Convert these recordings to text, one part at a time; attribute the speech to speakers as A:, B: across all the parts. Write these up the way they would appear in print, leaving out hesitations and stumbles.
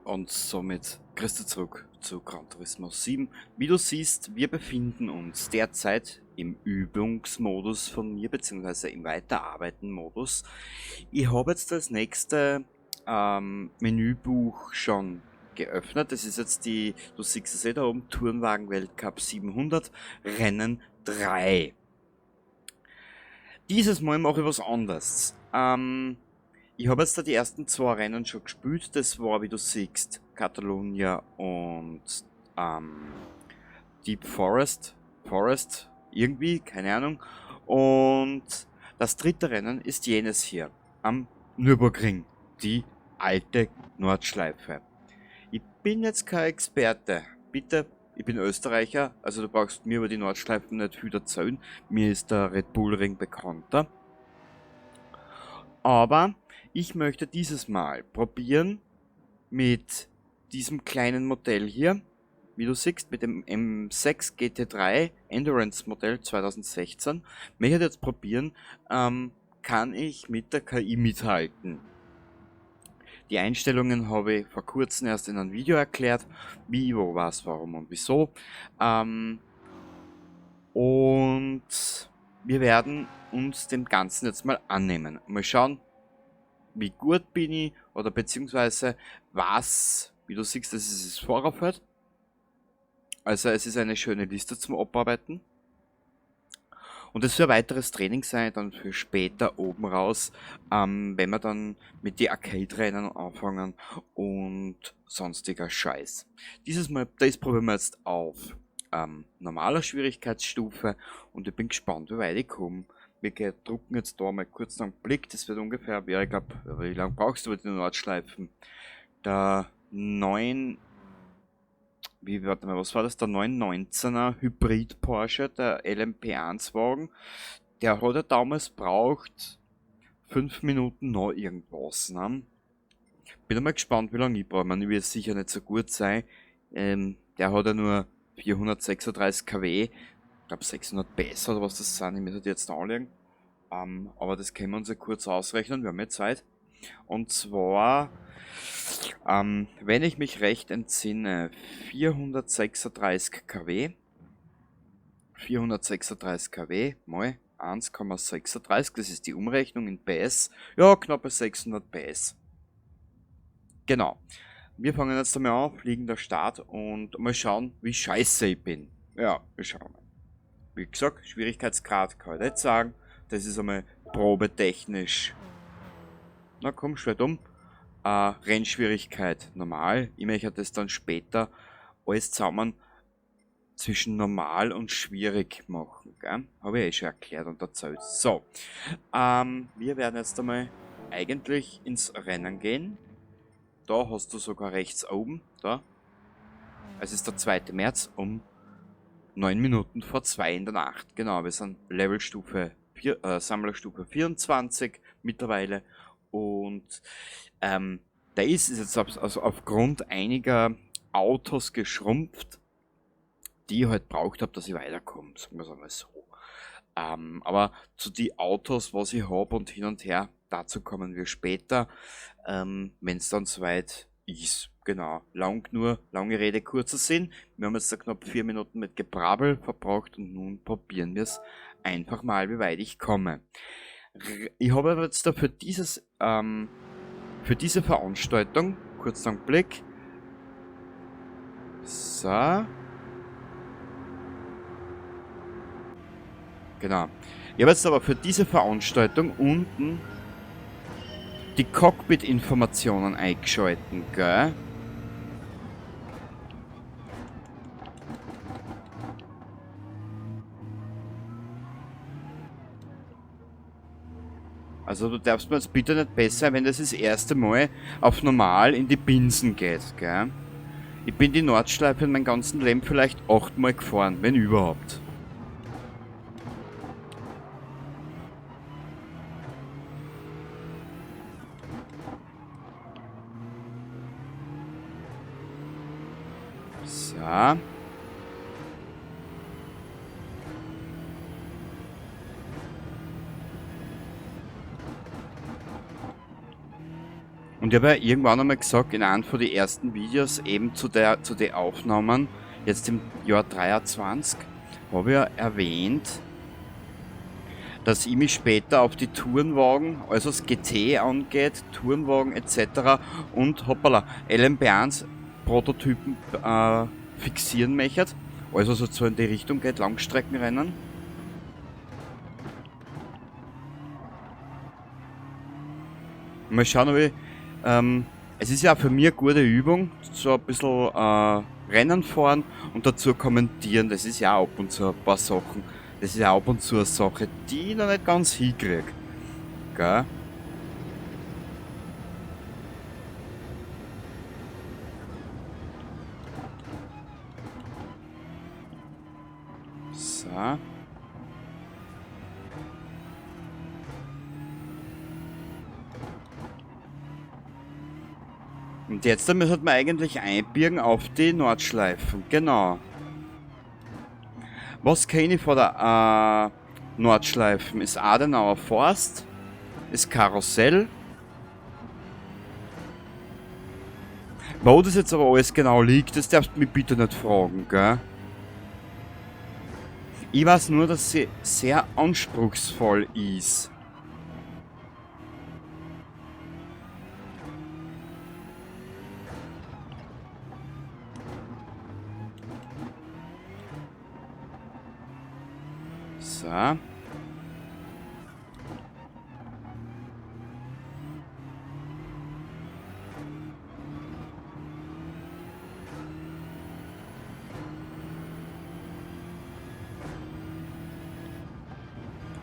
A: Und somit grüß dich zurück zu Gran Turismo 7. Wie du siehst, wir befinden uns derzeit im Übungsmodus von mir, beziehungsweise im Weiterarbeiten-Modus. Ich habe jetzt das nächste Menübuch schon geöffnet. Das ist jetzt die, du siehst es eh da oben, Tourenwagen-Weltcup 700, Rennen 3. Dieses Mal mache ich was anderes. Ich habe jetzt da die ersten zwei Rennen schon gespielt. Das war, wie du siehst, Catalonia und Deep Forest. Forest, irgendwie, keine Ahnung. Und das dritte Rennen ist jenes hier, am Nürburgring, die alte Nordschleife. Ich bin jetzt kein Experte, bitte, ich bin Österreicher, also du brauchst mir über die Nordschleifen nicht viel erzählen. Mir ist der Red Bull Ring bekannter. Aber ich möchte dieses Mal probieren mit diesem kleinen Modell hier, wie du siehst, mit dem M6 GT3 Endurance Modell 2016. Möchte ich jetzt probieren, kann ich mit der KI mithalten. Die Einstellungen habe ich vor kurzem erst in einem Video erklärt, wie, wo, was, warum und wieso. Und wir werden uns dem Ganzen jetzt mal annehmen. Mal schauen, wie gut bin ich oder beziehungsweise was, wie du siehst, das ist das Fahrerfeld. Also es ist eine schöne Liste zum Abarbeiten. Und es soll ein weiteres Training sein, dann für später oben raus, wenn wir dann mit die Arcade-Rennen anfangen und sonstiger Scheiß. Dieses Mal, das probieren wir jetzt auf normaler Schwierigkeitsstufe und ich bin gespannt, wie weit ich komme. Wir drucken jetzt da mal kurz einen Blick, das wird ungefähr, ja, ich glaub, wie lange brauchst du über die Nordschleifen? Der 9, wie, warte mal, was war das? Der 919er Hybrid Porsche, der LMP1 Wagen, der hat ja damals braucht 5 Minuten noch irgendwas, ne? Bin einmal gespannt, wie lange ich brauche. Ich meine, ich werde sicher nicht so gut sein. Der hat ja nur 436 kW, ich glaub 600 PS oder was das sind, ich muss das jetzt anlegen. Aber das können wir uns ja kurz ausrechnen, wir haben ja Zeit. Und zwar, wenn ich mich recht entsinne, 436 kW, 436 kW mal 1,36, das ist die Umrechnung in PS, ja, knappe 600 PS. Genau. Wir fangen jetzt einmal an, fliegender Start und mal schauen, wie scheiße ich bin. Ja, wir schauen mal. Wie gesagt, Schwierigkeitsgrad kann ich nicht sagen. Das ist einmal probetechnisch. Na komm, schwert um. Rennschwierigkeit normal. Ich möchte das dann später alles zusammen zwischen normal und schwierig machen. Gell? Hab ich eh schon erklärt und erzählt. Wir werden jetzt einmal eigentlich ins Rennen gehen. Da hast du sogar rechts oben, da. Es ist der 2. März um 9 Minuten vor 2 in der Nacht. Genau, wir sind Levelstufe vier, Sammlerstufe 24 mittlerweile. Und der ist jetzt aufgrund einiger Autos geschrumpft, die ich halt braucht hab, dass ich weiterkomme, sagen wir's einmal so. Aber zu die Autos, was ich hab und hin und her, dazu kommen wir später, wenn's dann soweit ist. Genau, lang nur, lange Rede, kurzer Sinn. Wir haben jetzt da knapp 4 Minuten mit Gebrabbel verbracht und nun probieren wir's einfach mal, wie weit ich komme. Ich habe aber jetzt da für diese Veranstaltung, kurz einen Blick. So. Genau. Ich habe jetzt aber für diese Veranstaltung unten die Cockpit-Informationen eingeschalten, gell? Also du darfst mir jetzt bitte nicht besser, wenn das das erste Mal auf normal in die Binsen geht, gell? Ich bin die Nordschleife in meinem ganzen Leben vielleicht 8-mal gefahren, wenn überhaupt. So. Und ich habe ja irgendwann einmal gesagt, in einem von den ersten Videos eben zu den Aufnahmen, jetzt im Jahr 23, habe ich ja erwähnt, dass ich mich später auf die Tourenwagen, also das GT angeht, Tourenwagen etc. und hoppala, LMP1 Prototypen fixieren möchte. Also so in die Richtung geht, Langstreckenrennen. Mal schauen, ob ich... es ist ja auch für mich eine gute Übung, so ein bisschen Rennen fahren und dazu kommentieren. Das ist ja auch ab und zu ein paar Sachen. Das ist ja ab und zu eine Sache, die ich noch nicht ganz hinkriege. Gell? So. Und jetzt müssen wir eigentlich einbiegen auf die Nordschleifen. Genau. Was kenne ich von der Nordschleifen? Ist Adenauer Forst, ist Karussell. Wo das jetzt aber alles genau liegt, das darfst du mich bitte nicht fragen, gell? Ich weiß nur, dass sie sehr anspruchsvoll ist. So.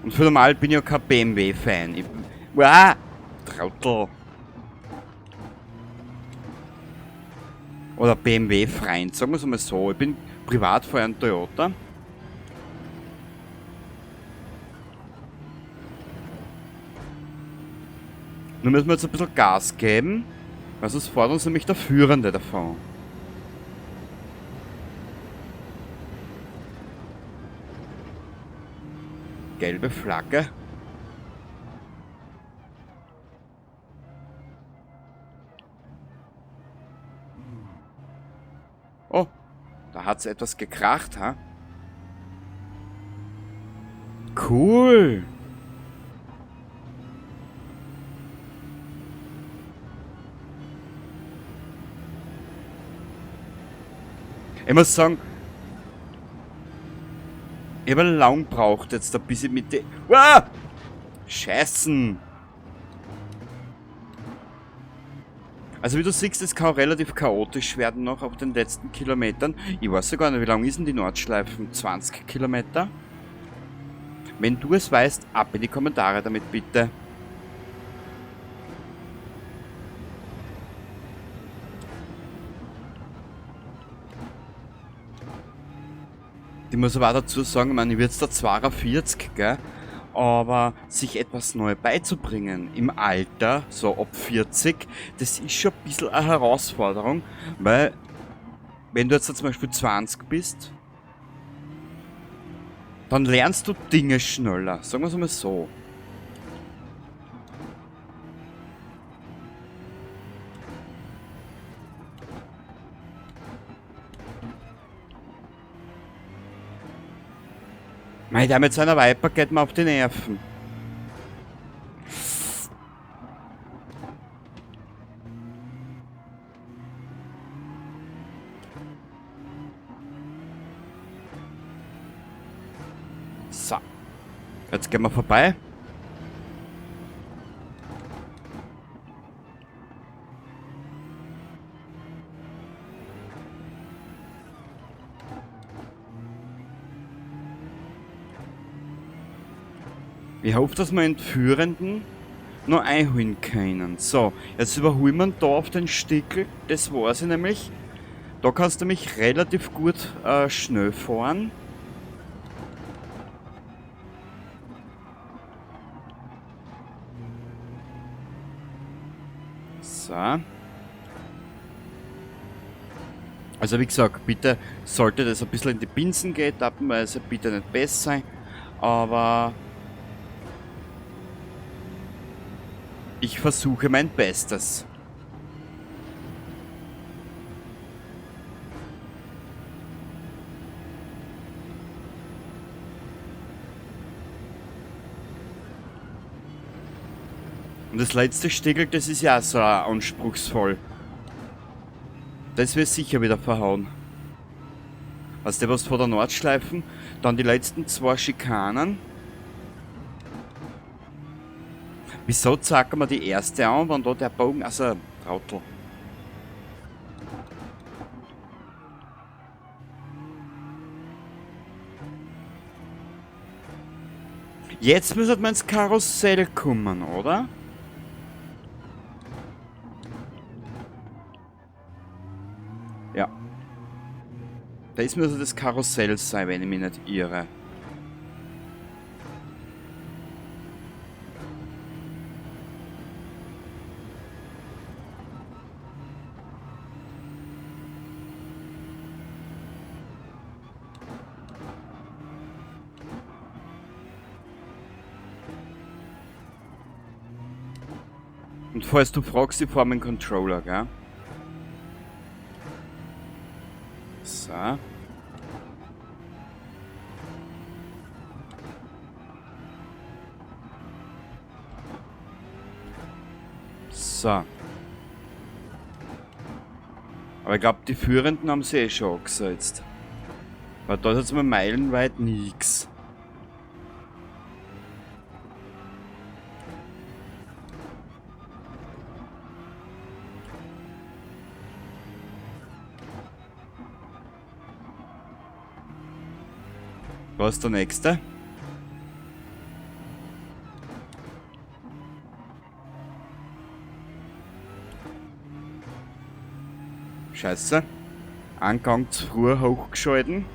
A: Und für normal bin ich ja kein BMW-Fan. Uah, Trottel. Oder BMW-Freund, sagen wir es mal so. Ich bin privat für einen Toyota. Nun müssen wir jetzt ein bisschen Gas geben, weil sonst fährt uns nämlich der Führende davon. Gelbe Flagge. Oh, da hat's etwas gekracht, ha? Cool! Ich muss sagen, ich habe lang gebraucht jetzt ein bisschen mit den... Uah! Scheißen! Also wie du siehst, es kann relativ chaotisch werden noch auf den letzten Kilometern. Ich weiß ja gar nicht, wie lang ist denn die Nordschleifen? 20 Kilometer? Wenn du es weißt, ab in die Kommentare damit bitte. Ich muss aber auch dazu sagen, ich meine, ich werde jetzt da 42, gell? Aber sich etwas neu beizubringen im Alter, so ab 40, das ist schon ein bisschen eine Herausforderung, weil wenn du jetzt zum Beispiel 20 bist, dann lernst du Dinge schneller, sagen wir's mal so. Mei, der mit seiner Viper geht mir auf die Nerven. So. Jetzt gehen wir vorbei. Ich hoffe, dass wir den Führenden noch einholen können. So, jetzt überholen wir ihn da auf den Stickel. Das war's nämlich. Da kannst du mich relativ gut schnell fahren. So. Also wie gesagt, bitte sollte das ein bisschen in die Binsen gehen, etappenweise, bitte nicht besser sein, aber ich versuche mein Bestes. Und das letzte Stegel, das ist ja auch so anspruchsvoll. Das wird sicher wieder verhauen. Weißt du was vor der Nordschleifen? Dann die letzten zwei Schikanen. Wieso zeigen wir die erste an, wenn da der Bogen... Also, Trottel. Jetzt müsste man ins Karussell kommen, oder? Ja. Das müsste das Karussell sein, wenn ich mich nicht irre. Und falls du fragst, ich fahr mit dem Controller, gell? So. So. Aber ich glaub, die Führenden haben sie eh schon angesetzt. Weil da ist jetzt mal meilenweit nix. Was ist der nächste? Scheiße. Angang zu früh hochgeschalten.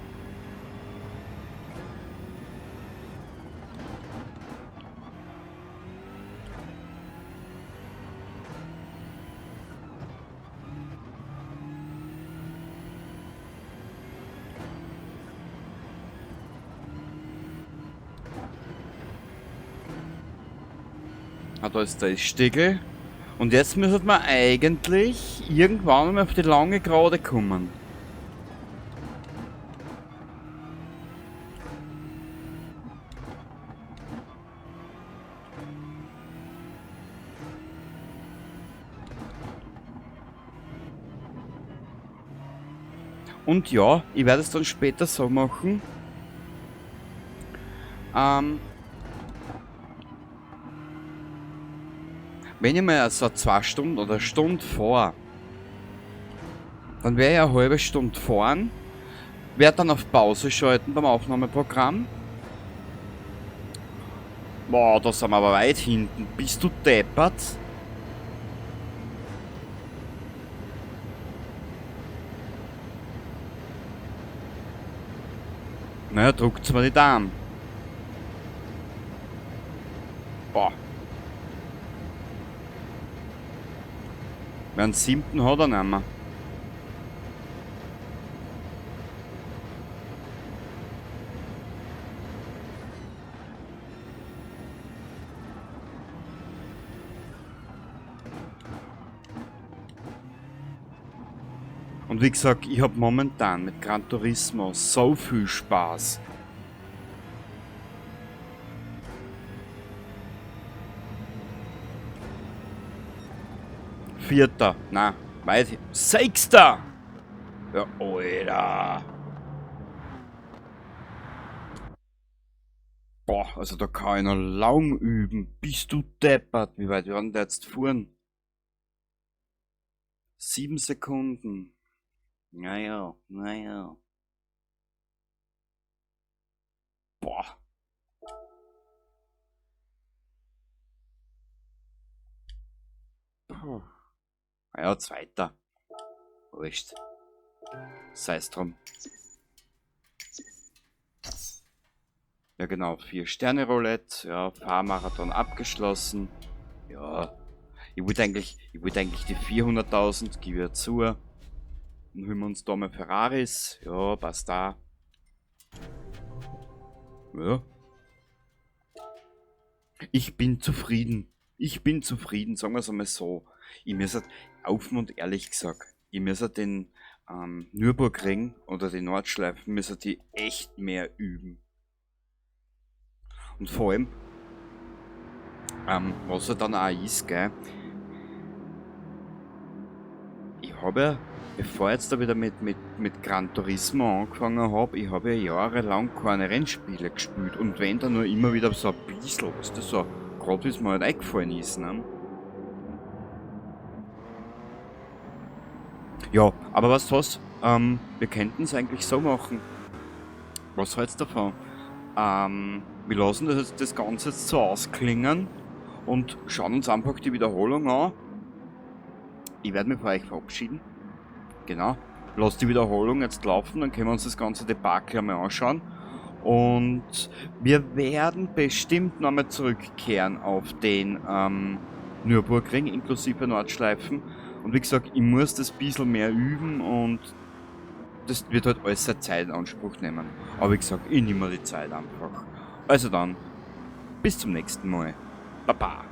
A: Ah, da ist der Stegel. Und jetzt müsste man eigentlich irgendwann mal auf die lange Gerade kommen. Und ja, ich werde es dann später so machen. Wenn ich mal so 2 Stunden oder eine Stunde fahre, dann werde ich eine halbe Stunde fahren, werde dann auf Pause schalten beim Aufnahmeprogramm. Boah, da sind wir aber weit hinten. Bist du deppert? Naja, drückt's mir die Daumen. Boah. Einen 7. hat er nicht mehr. Und wie gesagt, ich hab momentan mit Gran Turismo so viel Spaß. Vierter, na, weit. 6. Ja, Alter. Boah, also da kann ich noch lang üben. Bist du deppert? Wie weit werden der jetzt fahren? 7 Sekunden. Naja, naja. Boah. Puh. Ja, zweiter. Wurscht. Sei's drum. Ja genau, 4-Sterne-Roulette. Ja, Fahrmarathon abgeschlossen. Ja. Ich wollte eigentlich die 400.000, gebe ich ja zu. Dann holen wir uns da mal Ferraris. Ja, passt da. Ja. Ich bin zufrieden. Ich bin zufrieden, sagen wir's einmal so. Ich muss halt, offen und ehrlich gesagt, ich muss halt den Nürburgring oder die Nordschleifen, müssen die echt mehr üben. Und vor allem, Was er dann auch ist, gell? Ich habe ja, bevor ich jetzt da wieder mit Gran Turismo angefangen habe, ich habe ja jahrelang keine Rennspiele gespielt. Und wenn dann nur immer wieder so ein bisschen, was das so, gerade wie es mir halt eingefallen ist, ne? Ja, aber weißt du was? Wir könnten es eigentlich so machen. Was hältst du davon? Wir lassen das Ganze jetzt so ausklingen und schauen uns einfach die Wiederholung an. Ich werde mich von euch verabschieden. Genau. Lass die Wiederholung jetzt laufen, dann können wir uns das ganze Debakel einmal anschauen. Und wir werden bestimmt nochmal zurückkehren auf den Nürburgring inklusive Nordschleifen. Und wie gesagt, ich muss das ein bisschen mehr üben und das wird halt alles seine Zeit in Anspruch nehmen. Aber wie gesagt, ich nehme mir die Zeit einfach. Also dann, bis zum nächsten Mal. Baba.